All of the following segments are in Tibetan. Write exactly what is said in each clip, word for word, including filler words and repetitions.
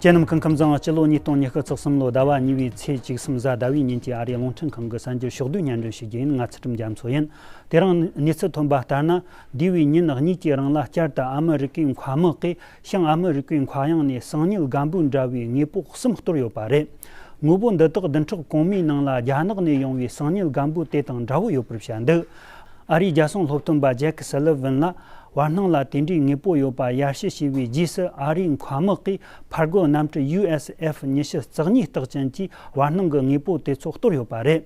དེ་རྣམས་ཀུན་ཁམས་བཟང་། སྤྱི་ལོ་ཉིས་སྟོང་ཉི་ཤུ་རྩ་གསུམ་ལོ་ཟླ་བ་གཉིས་པའི་ཚེས་བཅུ་གསུམ་གཟའ་ཟླ་བའི་ཉིན་གྱི་ཨ་རིའི་རླུང་འཕྲིན་ཁང་གི་གསར་འགྱུར་ཕྱོགས་བསྡུས་སྙན་སྒྲོན་ཞུ་རྒྱུ་ཡིན། ང་ཚུལ་ཁྲིམས་རྒྱ་མཚོ་ཡིན། དེ་རིང་གནས་ཚུལ་ཐོན་པ་ལྟར་ན། འདས་པའི་ཉིན་གཉིས་ཀྱི་རིང་ལ་བསྐྱར་དུ་ཨ་མི་རི་ཀའི་མཁའ་དམག་གིས་བྱང་ཨ་མི་རི་ཀའི་མཁའ་དབྱིངས་ནས་གསང་ཉུལ་སྒམ་པོ་འདྲ་བའི་དངོས་པོ་གསུམ་གཏོར་ཡོད་པ་རེད། དངོས་པོ་འདི་དག་བདུན་ཕྲག་གོང་མའི་ནང་ལ་རྒྱ་ནག་ནས་ཡོང་བའི་གསང་ཉུལ་སྒམ་པོ་དེ་དང་འདྲ་བོ་ཡོད་པར་བཤད་འདུག་ཨ་རིའི་རྒྱལ་སྲུང་སློབ་སྟོན་པ་ཇེ་ཀི་སི་ལི་ཝན་ལ། བར་སྣང་ལ་དེ་འདྲའི་དངོས་པོ་ཡོད་པ་ཡར་ཞུ་བྱས་པའི་རྗེས་སུ། ཨ་རིའི་མཁའ་དམག་གིས་ཕར་རྒོལ་གནམ་གྲུ་ཡུ་ཨེས་ཨེཕ་ཉི་ཤུ་རྩ་གཉིས་རྟགས་ཅན་གྱིས་བར་སྣང་གི་དངོས་པོ་དེ་ཚོ་གཏོར་ཡོད་པ་རེད།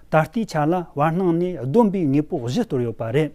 ད་ལྟའི་ཆ་ལ་བར་སྣང་ནས་བསྡོམས་པའི་དངོས་པོ་བཞི་གཏོར་ཡོད་པ་རེད།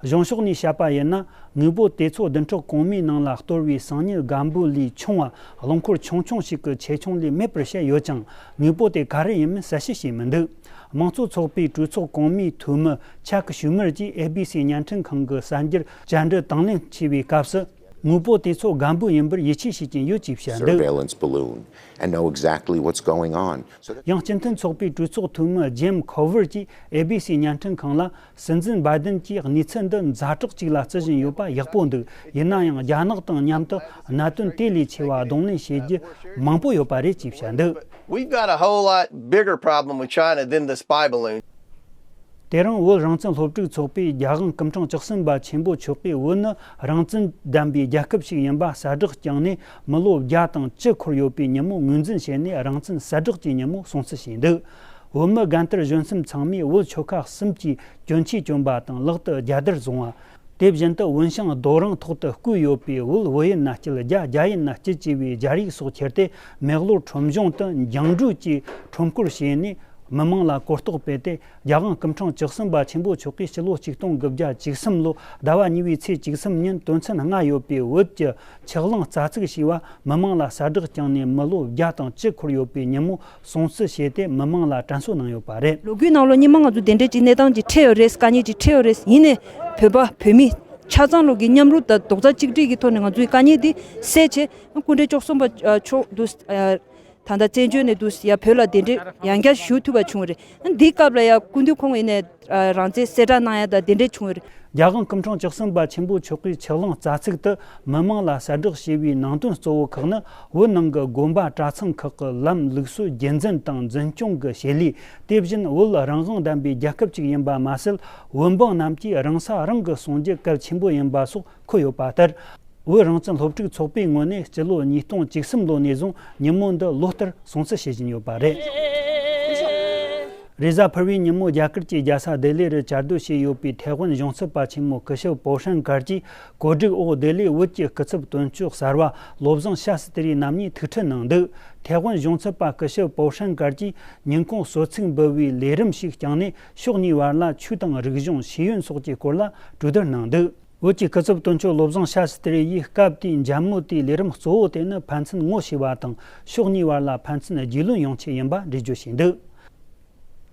གཞུང་ཕྱོགས་ནས་བཤད་པ་ཡིན་ན། དངོས་པོ་དེ་ཚོ་བདུན་ཕྲག་གོང་མའི་ནང་ལ་གཏོར་བའི་གསང་ཉུལ་སྒམ་པོ་ལས་ཆུང་བ། རླངས་འཁོར་ཆུང་ཆུང་ཞིག་གི་ཆེ་ཆུང་ལས་མེད་པར་བཤད་ཡོད་ཀྱང་། དངོས་པོ་དེ་ག་རེ་ཡིན་མིན་གསལ་བཤད་བྱས་མི་འདུག་དམངས་གཙོ་ཚོགས་པའི་གྲོས་ཚོགས་གོང་མའི་འཐུས་མི་ཆག་ཤུ་མར་གྱིས་ཨེ་བྷི་སི་བརྙན་འཕྲིན་ཁང་གི་གསར་འགྱུར་བཅར་འདྲི་དང་ལེན་བྱས་པའི་སྐབས་སུ། དངོས་པོ་དེ་ཚོ་སྒམ་པོ་ཡིན་པར་ཡིད་ཆེས་བྱེད་ཀྱིན་ཡོད་ཅེས་བཤད་འདུག Surveillance balloon and know exactly what's going on. So that ཡང་སྤྱི་མཐུན་ཚོགས་པའི་གྲོས་ཚོགས་འཐུས་མི་ཇེམ་ཁོ་ཝར་གྱིས་ཨེ་བྷི་སི་བརྙན་འཕྲིན་ཁང་ལ། སྲིད་འཛིན་བྷའི་ཌེན་གྱིས་གནས་ཚུལ་འདི་ཛ་དྲག་ཅིག་ལ་བརྩི་བཞིན་ཡོད་པ་ཡག་པོ་འདུག་ཡིན་ན་ཡང་རྒྱ་ནག་དང་མཉམ་དུ་གནད་དོན་དེ་ལས་ཆེ་བ་གདོང་ལེན་བྱེད་རྒྱུ་མང་པོ་ཡོད་པ་རེད་ཅེས་བཤད་འདུག We've got a whole lot bigger problem with China than the spy balloon. དེ་རིང་བོད་རང་བཙན་སློབ་ཕྲུག་ཚོགས་པས་རྒྱལ་དབང་སྐུ་ཕྲེང་བཅུ་གསུམ་པ་ཆེན་པོ་མཆོག་གིས་བོད་ནི་རང་བཙན་ལྡན་པའི་རྒྱལ་ཁབ་ཞིག་ཡིན་པ་གསལ་བསྒྲགས་བསྐྱངས་ནས། མི་ལོ་བརྒྱ་དང་བཅུ་འཁོར་ཡོད་པའི་ཉིན་མོ་ངོས་འཛིན་བྱས་ནས། རང་བཙན་གསལ་བསྒྲགས་ཀྱི་ཉིན་མོ་སྲུང་བརྩི་བྱས་འདུག་བོད་མི་རྒན་དར་གཞོན་གསུམ་ཚང་མས་བོད་ཆོལ་ཁ་གསུམ་གྱི་གྱོན་ཆས་གྱོན་པ་དང་། ལག་ཏུ་རྒྱལ་དར་བཟུང་བ། དེ་བཞིན་དུ་བོན་ཞང་རྡོ་རིང་ཐོག་ཏུ་བརྐོས་ཡོད་པའི། བོད་བོད་ཡིན་ན་སྐྱིད། རྒྱ་རྒྱ་ཡིན་ན་སྐྱིད་ཅེས་པའི་རྒྱ་རིགས་སོགས་ཁྱེར་ཏེ། མེག་ལོར་ཁྲོམ་གཞུང་དུ་འགྱིང་འགྲུལ་གྱིས་ཁྲོམ་སྐོར་བྱས་ནས། མི་མང་ལ་གོ་རྟོགས་སྤེལ་ཏེ། རྒྱལ་དབང་སྐུ་ཕྲེང་བཅུ་གསུམ་པ་ཆེན་པོ་མཆོག་གིས་སྤྱི་ལོ་ཆིག་སྟོང་དགུ་བརྒྱ་བཅུ་གསུམ་ལོ་ཟླ་བ་གཉིས་པའི་ཚེས་བཅུ་གསུམ་ཉིན་དོན་ཚན་ལྔ་ཡོད་པའི་བོད་ཀྱི་ཆགས་ལངས་རྩ་ཚིག་ཞེས་པ་མི་མང་ལ་གསལ་བསྒྲགས་བསྐྱངས་ནས། མི་ལོ་བརྒྱ་དང་བཅུ་འཁོར་ཡོད་པའི་ཉིན་མོ་སྲུང་བརྩི་བྱས་ཏེ། མི་མང་ལ་དྲན་གསོ་གནང་ཡོད་པ་རེད། ལོ་རྒྱུས་ནང་ལོགས་སྔོན་མ་ང་ཚོ་དེ་འདྲའི་ཅིག་གནས་སྟངས་ཅིག་འཕྲད་ཡོད་རེད། དཀའ་ངལ་ཅིག་འཕྲད་ཡོད་རེད། ཡིན་ནའི་བོད་པ་བོད་མི་ཆ་ཚང་ལོག་གི་མཉམ་རུབ་དང་རྡོག་རྩ་གཅིག་སྒྲིལ་གྱི་ཐོག་ནས་ང་ཚོའི་དཀའ་ངལ་འདི་སེལ་བྱས། སྐུ་ཕྲེང་བཅུ་གསུམ་པ་མཆོག་འདུག་ད་ལྟ་བཙན་བྱོལ་ནས་འདུག་ཡ། བོད་ལ་གདན་འདྲེན་ཡང་བསྐྱར་ཞུ་ཐུབ་པ་བྱུང་རེད། འདིའི་སྐབས་ལ་ཡ་སྐུ་མདུན་ཁོང་ཡིན་ནས་རང་བཙན་གསལ་བསྒྲགས་གནང་ཡ་དང་གདན་འདྲེན་བྱུང་རེད། རྒྱལ་དབང་སྐུ་ཕྲེང་བཅུ་གསུམ་པ་ཆེན་པོ་མཆོག་གིས་ཆགས་ལངས་རྩ་ཚིག་ཏུ་མི་མང་ལ་གསལ་བསྒྲགས་བྱས་པའི་ནང་དོན་གཙོ་བོ་ཁག་ནི། བོད་ནང་གི་དགོན་པ་གྲྭ་ཚང་ཁག་གི་ལམ་ལུགས་སྲོལ་རྒྱུན་འཛིན་དང་འཛིན་སྐྱོང་གི་བྱེད་ལས། དེ་བཞིན་བོད་རང་དབང་ལྡན་པའི་རྒྱལ་ཁབ་ཅིག་ཡིན་པ་མ་ཟད། བོད་འབངས་རྣམས་ཀྱིས་རང་ས་རང་གིས་སྲུང་རྒྱུ་གལ་ཆེན་པོ་ཡིན་པ་སོགས་འཁོད་ཡོད་པ་ལྟར། བོད་རང་བཙན་སློབ་ཕྲུག་ཚོགས་པའི་ངོས་ནས་སྤྱི་ལོ་ཉིས་སྟོང་བཅུ་གསུམ་ལོ་ནས་བཟུང་ཉིན་མོ་འདི་ལོ་ལྟར་སྲུང་བརྩི་བྱེད་བཞིན་ཡོད་པ་རེད། རེས་གཟའ་ཕུར་བུའི་ཉིན་མོ་རྒྱ་གར་གྱི་རྒྱལ་ས་ལྡི་ལི་རུ་གྱར་རྡོ་བྱས་ཡོད་པའི་ཐའེ་ཝན་གཞུང་ཚབ་པ་ཆེན་མོ་སྐུ་ཞབས་པོ་ཧྲན་གར་གྱིས། གོ་སྒྲིག་འོག་ལྡི་ལིའི་བོད་ཀྱི་སྐུ་ཚབ་དོན་གཅོད་གསར་བ་བློ་བཟང་ཤཱ་སི་ཏི་རི་རྣམ་གཉིས་ཐུག་འཕྲད་གནང་འདུག་ཐའེ་ཝན་གཞུང་ཚབ་པ་སྐུ་ཞབས་པོ་ཧྲན་གར་གྱིས་ཉིན་གུང་གསོལ་ཚིགས་འབུལ་བའི་ལས་རིམ་ཞིག་བསྐྱངས་ནས། ཕྱོགས་གཉིས་བར་ལ་ཆོས་དང་རིག་གཞུང་ཤེས་ཡོན་སོགས་ཀྱི་སྐོར་ལ་གྲོས་བསྡུར་གནང་འདུག་བོད་ཀྱི་སྐུ་ཚབ་དོན་གཅོད་བློ་བཟང་ཤཱ་སི་ཏི་རི་ཡིས་སྐབས་དེའི་མཇལ་མོལ་དེའི་ལས་རིམ་གཙོ་བོ་དེ་ནི་ཕན་ཚུན་ངོ་ཤེས་པ་དང་། ཕྱོགས་གཉིས་བར་ལ་ཕན་ཚུན་རྒྱུས་ལོན་ཡོང་ཆེད་ཡིན་པ་འགྲེལ་བརྗོད་བྱས་འདུག་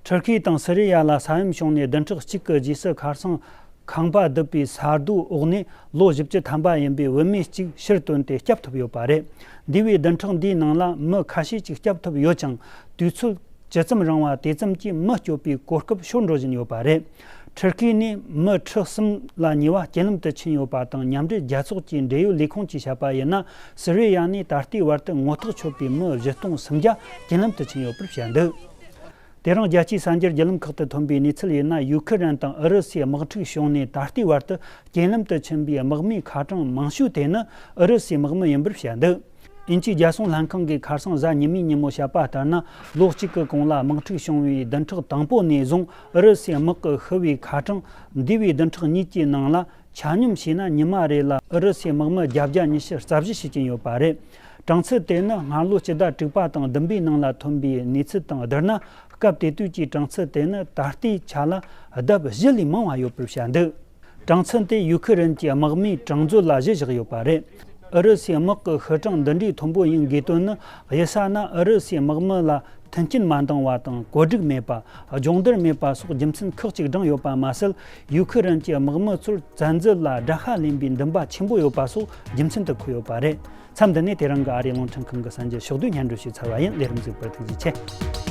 ཊར་ཁི་དང་སི་རི་ཡ་ལ་ས་ཡོམ་བྱུང་ནས་བདུན་ཕྲག་གཅིག་གི་རྗེས་སུ། ཁ་སང་ཁང་པ་རྡིབ་པའི་ས་རྡོའི་འོག་ནས་ལོ་བཞི་བཅུ་ཐམ་པ་ཡིན་པའི་བུད་མེད་ཅིག་ཕྱིར་བཏོན་ཏེ་སྐྱབས་ཐུབ་ཡོད་པ་རེད། འདས་པའི་བདུན་ཕྲག་འདིའི་ནང་ལ་མི་ཁ་ཤས་ཅིག་སྐྱབས་ཐུབ་ཡོད་ཀྱང་། དུས་ཚོད་ཇི་ཙམ་རིང་བ་དེ་ཙམ་གྱིས་མི་སྐྱོབ་པའི་གོ་སྐབས་ཤོར་འགྲོ་བཞིན་ཡོད་པ་རེད། ཊར་ཁི་ནས་མི་ཁྲི་གསུམ་ལ་ཉེ་བ་རྐྱེན་ལམ་དུ་ཕྱིན་ཡོད་པ་དང་། མཉམ་འབྲེལ་རྒྱལ་ཚོགས་ཀྱི་འབྲེལ་ཡོད་ལས་ཁུངས་ཀྱིས་བཤད་པ་ཡིན་ན། སི་རི་ཡ་ནས་ད་ལྟའི་བར་དུ་ངོ་ཐག་ཆོད་པའི་མི་བཞི་སྟོང་སུམ་བརྒྱ་རྐྱེན་ལམ་དུ་ཕྱིན་ཡོད་པར་བཤད་འདུག་དེ་རིང་རྒྱལ་སྤྱིའི་གསར་འགྱུར་བརྒྱུད་ལམ་ཁག་ཏུ་ཐོན་པའི་གནས་ཚུལ་ཡིན་ན། ཡུ་ཁི་རན་དང་ཨུ་རུ་སུའི་དམག་འཁྲུག་བྱུང་ནས་ད་ལྟའི་བར་དུ་རྐྱེན་ལམ་དུ་ཕྱིན་པའི་དམག་མིའི་ཁ་གྲངས་མང་ཤོས་དེ་ནི་ཨུ་རུ་སུའི་དམག་མི་ཡིན་པར་བཤད་འདུག་དབྱིན་ཇིའི་རྒྱལ་སྲུང་ལྷན་ཁང་གིས་ཁ་སང་གཟའ་ཉི་མའི་ཉིན་མོ་བཤད་པ་ལྟར་ན། ལོ་གཅིག་གི་གོང་ལ་དམག་འཁྲུག་བྱུང་བའི་བདུན་ཕྲག་དང་པོ་ནས་བཟུང་ཨུ་རུ་སུའི་དམག་གིས་ཤི་བའི་ཁ་གྲངས་འདས་པའི་བདུན་ཕྲག་གཉིས་ཀྱི་ནང་ལ། ཆ་སྙོམས་བྱས་ན་ཉི་མ་རེ་ལ་ཨུ་རུ་སུའི་དམག་མི་བརྒྱད་བརྒྱ་ཉི་ཤུ་རྩ་བཞི་ཤི་གྱིན་ཡོད་པ་རེད། གྲངས་ཚད་དེ་ནི་སྔ་ལོ་སྤྱི་ཟླ་དྲུག་པ་དང་བདུན་པའི་ནང་ལ་ཐོན་པའི་གནས་ཚུལ་དང་བསྡུར་ན། སྐབས་དེ་དུས་ཀྱི་གྲངས་ཚད་དེ་ནི་ད་ལྟའི་ཆ་ལ་ལྡབ་བཞི་ལས་མང་བ་ཡོད་པར་བཤད་འདུག་གྲངས་ཚད་དེ་ཡུ་ཁི་རན་གྱི་དམག་མིའི་གྲངས་མཛོད་ལ་གཞི་བཞག་ཡོད་པ་རེད། ཨུ་རུ་སུའི་དམག་གི་ཤི་གྲངས་འདི་འདྲའི་མཐོན་པོ་ཡིན་དགོས་དོན་ནི། གཡུལ་ས་ན་ཨུ་རུ་སུའི་དམག་མི་ལ་མཐུན་རྐྱེན་མ་འདང་བ་དང་། བཀོད་སྒྲིག་མེད་པ། སྦྱོང་བརྡར་མེད་པ་སོགས་རྒྱུ་མཚན་ཁག་ཅིག་བགྲངས་ཡོད་པ་མ་ཟད། ཡུ་ཁི་རན་གྱི་དམག་མི་ཚོར་བཙན་འཛུལ་ལ་དགྲ་ཤ་ལེན་པའི་འདུན་པ་ཆེན་པོ་ཡོད་པ་སོགས་རྒྱུ་མཚན་དུ་འཁོད་ཡོད་པ་རེད། མཚམས་འདི་ནས་དེ་རིང་གི་ཨ་རིའི་རླུང་འཕྲིན་ཁང་གི་གསར་འགྱུར་ཕྱོགས་བསྡུས་སྙན་སྒྲོན་ཞུས་ཚར་བ་ཡིན། ལས་རིམ་གཟིགས་པར་ཐུགས་རྗེ་ཆེ།